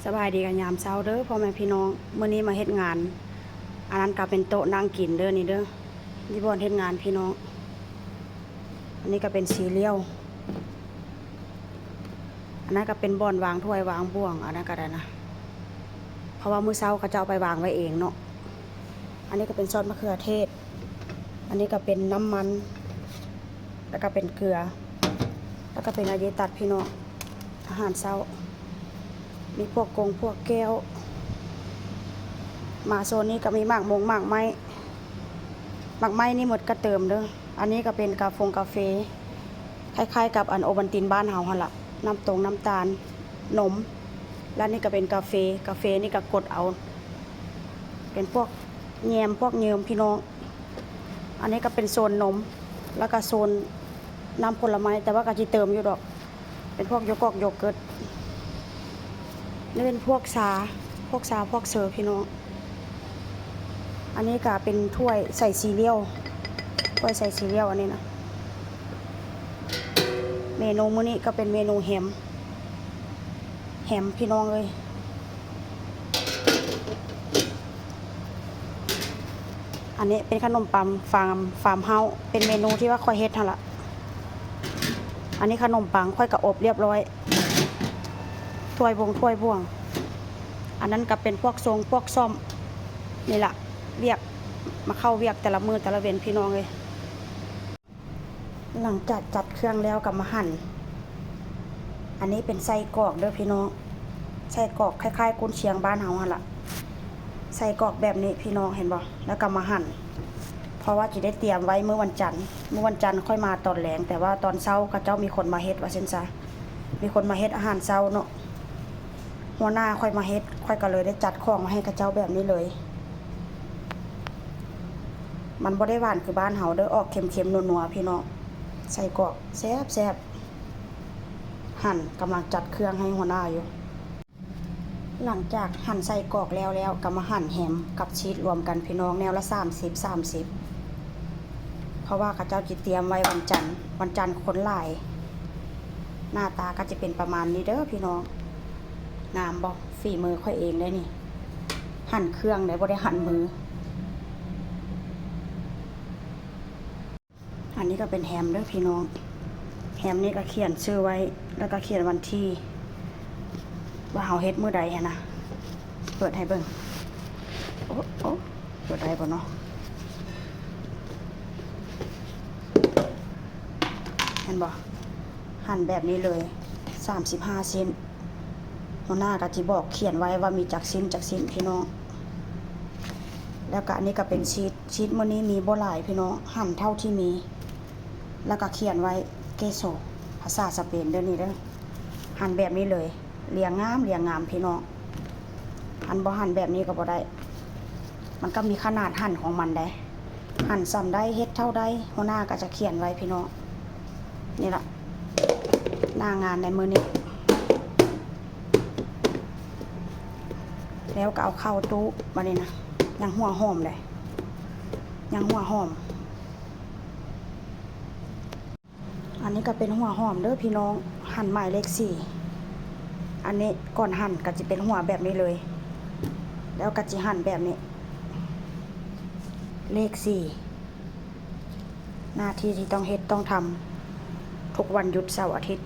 ສະບາຍດີກັນຍາມເຊົ້າເດີພໍ່ແມ່ພີ່ນ້ອງ. ມື້ນີ້ມາເຮັດງານ ອັນນັ້ນກໍເປັນໂຕະນັ່ງກິນເດີນີ້ເດີ ຢູ່ບ່ອນເຮັດງານພີ່ນ້ອງ. ອັນນີ້ກໍເປັນສີ່ຫຼ່ຽວ ອັນນັ້ນກໍເປັນບ່ອນວາງຖ້ວຍວາງບ່ວງ ອັນນັ້ນກໍໄດ້ນະ ເພາະວ່າມື້ເຊົ້າເຂົາເຈົ້າເອົາໄປວາງໄວ້ເອງເນາະ. ອັນນີ້ກໍເປັນຊອດມະເຂືອເທດ ອັນນີ້ກໍເປັນນ້ຳມັນ ແລ້ວກໍເປັນເກືອ ແລ້ວກໍເປັນອາເຢຕັດພີ່ນ້ອງ. ອາຫານເຊົ້າ ມີພວກກົງພວກແກ້ວ. ມາໂຊນນີ້ກໍມີໝາກມົງໝາກໄມ້ ໝາກໄມ້ນີ້ໝົດກໍເຕີມເດີ. ອັນນີ້ກໍເປັນກາຟົງກາເຟ ຄ້າຍໆກັບອັນໂອວັນຕິນບ້ານເຮົາຫັ້ນລະ ນ້ຳຕົງນ້ຳຕານ ນົມ. ແລ້ວນີ້ກໍເປັນກາເຟ ກາເຟນີ້ກໍກົດເອົາ ເປັນພວກແຍມພວກເຍິມພີ່ນ້ອງ. ອັນນີ້ກໍເປັນໂຊນນົມ ແລ້ວກໍໂຊນນ້ຳຜົນລະໄມ້ ແຕ່ວ່າກໍຊິເຕີມຢູ່ດອກ ເປັນພວກໂຢກອກໂຢເກີດ. ນີ້ເປັນພວກຊາ ພວກຊາພວກເຊີພີ່ນ້ອງ. ອັນນີ້ກໍເປັນຖ້ວຍໃສ່ຊີຣຽວ ຖ້ວຍໃສ່ຊີຣຽວ ອັນນີ້ນະ. ເມນູມື້ນີ້ກໍເປັນເມນູແຮມ ແຮມພີ່ນ້ອງເອີຍ. ອັນນີ້ເປັນຂະໜົມປັງຟາມ ຟາມເຮົາ ເປັນເມນູທີ່ວ່າຂ້ອຍເຮັດຫັ້ນລະ. ອັນນີ້ຂະໜົມປັງຂ້ອຍກໍອົບລຽບຮ້ອຍ ຖ້ວຍບົງຖ້ວຍບ່ວງ. ອັນນັ້ນກໍເປັນພວກຊົງພວກສ້ອມ ນີ້ລະ ວຽກ ມາເຂົ້າວຽກແຕ່ລະມື້ແຕ່ລະເວັນພີ່ນ້ອງເອີຍ. ຫຼັງຈາກຈັດເຄື່ອງແລ້ວກໍມາຫັ່ນ. ອັນນີ້ເປັນໄສ້ກອກເດີພີ່ນ້ອງ ໄສ້ກອກຄ້າຍໆກຸນຊຽງບ້ານເຮົາຫັ້ນລະ. ໄສ້ກອກແບບນີ້ພີ່ນ້ອງເຫັນບໍ່? ແລ້ວກໍມາຫັ່ນ ເພາະວ່າຊິໄດ້ຕຽມໄວ້ມື້ວັນຈັນ ມື້ວັນຈັນຂ້ອຍມາຕອນແລງ ແຕ່ວ່າຕອນເຊົ້າເຂົາເຈົ້າມີຄົນມາເຮັດວ່າຊັ້ນຊະ ມີຄົນມາເຮັດອາຫານເຊົ້າເນາະ. ຫົວໜ້າຂ້ອຍມາເຮັດ ຂ້ອຍກໍເລີຍໄດ້ຈັດຂອງມາໃຫ້ເຂົາເຈົ້າແບບນີ້ເລີຍ. ມັນບໍ່ໄດ້ຫວານຄືບ້ານເຮົາເດີ ອອກເຄັມໆນົວໆພີ່ນ້ອງ. ໄສ້ກອກແຊບໆ ຫັ້ນກຳລັງຈັດເຄື່ອງໃຫ້ຫົວໜ້າຢູ່. ຫຼັງຈາກຫັ່ນໄສ້ກອກແລ້ວແລ້ວ ກໍມາຫັ່ນແຮມກັບຊີສລວມກັນພີ່ນ້ອງ ແນວລະສາມສິບ ສາມສິບ ເພາະວ່າເຂົາເຈົ້າຊິຕຽມໄວ້ວັນຈັນ ວັນຈັນຄົນຫຼາຍ. ໜ້າຕາກໍຈະເປັນປະມານນີ້ເດີພີ່ນ້ອງ. ງາມບໍ່? ຝີມືຂ້ອຍເອງເດ້ນີ້ ຫັ່ນເຄື່ອງເດ້ ບໍ່ໄດ້ຫັ່ນມື. ອັນນີ້ກໍເປັນແຮມເດີພີ່ນ້ອງ ແຮມນີ້ກໍຂຽນຊື່ໄວ້ ແລ້ວກໍຂຽນວັນທີ ວ່າເຮົາເຮັດມື້ໃດຫັ້ນນະ. ເປີດໃຫ້ເບິ່ງ ໂອ້ ໂອ້ ເປີດໄດ້ບໍ່ເນາະ? ເຫັນບໍ່? ຫັ່ນແບບນີ້ເລີຍ ສາມສິບຫ້າຊິ້ນ. ຫົວໜ້າກໍຊິບອກຂຽນໄວ້ວ່າມີຈັກຊິ້ນ ຈັກຊິ້ນພີ່ນ້ອງ. ແລ້ວກໍອັນນີ້ກໍເປັນຊີສ ຊີສມື້ນີ້ມີບໍ່ຫຼາຍພີ່ນ້ອງ ຫັ່ນເທົ່າທີ່ມີ ແລ້ວກໍຂຽນໄວ້ ເກໂຊ ພາສາສະເປນເດີນີ້ເດີ. ຫັ່ນແບບນີ້ເລີຍ ລຽງງາມ ລຽງງາມພີ່ນ້ອງ. ອັນບໍ່ຫັ່ນແບບນີ້ກໍບໍ່ໄດ້ ມັນກໍມີຂະໜາດຫັ່ນຂອງມັນໃດ. ຫັ່ນສ່ຳໃດ ເຮັດເທົ່າໃດ ຫົວໜ້າກໍຈະຂຽນໄວ້ພີ່ນ້ອງ. ນີ້ລະ ໜ້າງານໃນມື້ນີ້ ແລ້ວກໍເອົາເຂົ້າຕູ້ບາດນີ້ນະ. ຍັງຫົວຫອມເດ້ ຍັງຫົວຫອມ. ອັນນີ້ກໍເປັນຫົວຫອມເດີພີ່ນ້ອງ ຫັ່ນໝາຍເລກສີ່. ອັນນີ້ກ່ອນຫັ່ນກໍຈະເປັນຫົວແບບນີ້ເລີຍ ແລ້ວກໍຈະຫັ່ນແບບນີ້ ເລກສີ່. ໜ້າທີ່ທີ່ຕ້ອງເຮັດຕ້ອງທຳ ທຸກວັນຢຸດເສົາອາທິດ